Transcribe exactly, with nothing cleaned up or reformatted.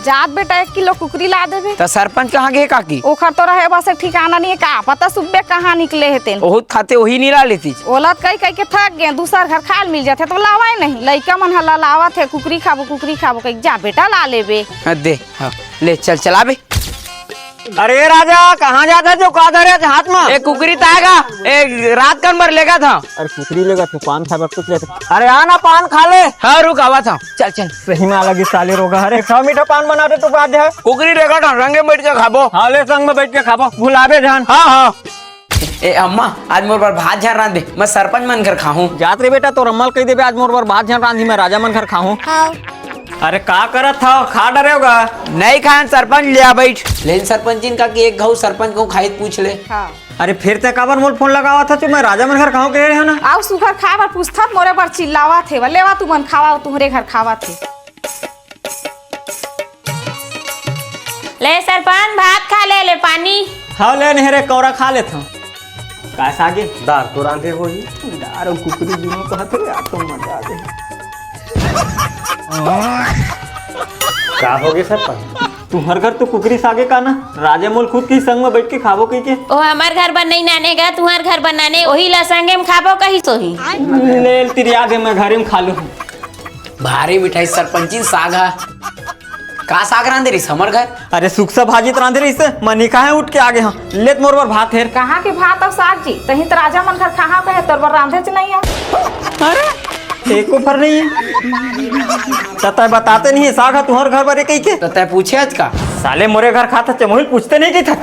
जात बेटा, एक किलो कुकरी ला देबे। त सरपंच कहाँ गे काकी? ओखर तो रहे बस एक ठिकाना नहीं है, का पता सुबह कहाँ निकले हे तेन। ओहू खाते ओही नी ला लेती। ओला कई कई के थक गए, दूसर घर खाल मिल जाथे तो लावा ही नहीं। लइका मन हला लावत हे, कुकरी खाबो, कुकरी खाबो कही, जा बेटा ला लेबे। हाँ, दे, हाँ, ले चल, चला बे। अरे राजा, कहाँ जात हे जो का धरे हाथ में? ए कुकरी तागा, ए रात कन बर लेगा था। अरे कुकरी लेगा तू, पान खाए बर कुछ लेते। अरे आ ना, पान खा ले। हाँ, रुक, आवा था। चल, चल। सही में लगी साले रोगा। अरे, एक सौ मीठा पान बना दे तू, बात है। कुकरी लेगा था, संगे बैठ के खाबो। हाँ, ले, संग में बैठ के खाबो, भुलाबे जान। हाँ, हाँ। ए अम्मा, आज मोर बर भात झन रांध दे, मैं सरपंच मन घर खाहूं। जात रे बेटा, तोर अम्मा ल कही देबे, आज मोर बर भात झन रांधी, मैं राजा मन घर खाहूं। हाँ। अरे का करत हव, खा डरे होगा। नहीं खान सरपंच, ले आ बैठ। लेन सरपंचिन का कि एक घऊ सरपंच को खाई पूछ ले। हाँ। अरे फिर ते काबर मोल फोन लगावा था, मैं राजा मन घर खाहूं कहे रहे हो ना। आउ सुघर खाए बर पूछथन, मोरे बर चिल्लावत हे, लेवा तुमन खावा, तुम्हरे घर खावत हे। ले सरपंच, भात खा ले, ले पानी। हाँ, ले नहीं रे, कौरा खा लेत हूँ। का सागे? दार तो रांधे होही। दार अउ कुकरी दूनों कहत हे, आज तो मजा आ गई। का हो गए सरपंच? तुम्हर घर तो कुकरी सागे का ना? राजा मोल खुद के संग में बैठ के खाबो कही के। ओ हमर घर बर नहीं नाने गा, तुम्हर घर बर नाने, ओही ला संगे में खाबो कही सोही। ले तिरिया दे, मैं घरे में खा लूँ। भारी मिठाई सरपंचिन साग हा। का साग रांधे रहिस हमर घर? अरे सुकसा भाजी त रांधे रहिस, मनी काहे उठ के आगे हाँ। लेत मोर बर भात हेर। कहाँ के भात अउ साग जी? तहीं त राजा मन घर कहाँ कहे तोर बर रांधे च नहीं आ। अरे एको फर नहीं है। त तय बताते नहीं है साग हा तुहर घर बर कही के। त तय पूछे आज का? साले मोरे घर खाता चमोहिल पूछते नहीं की था।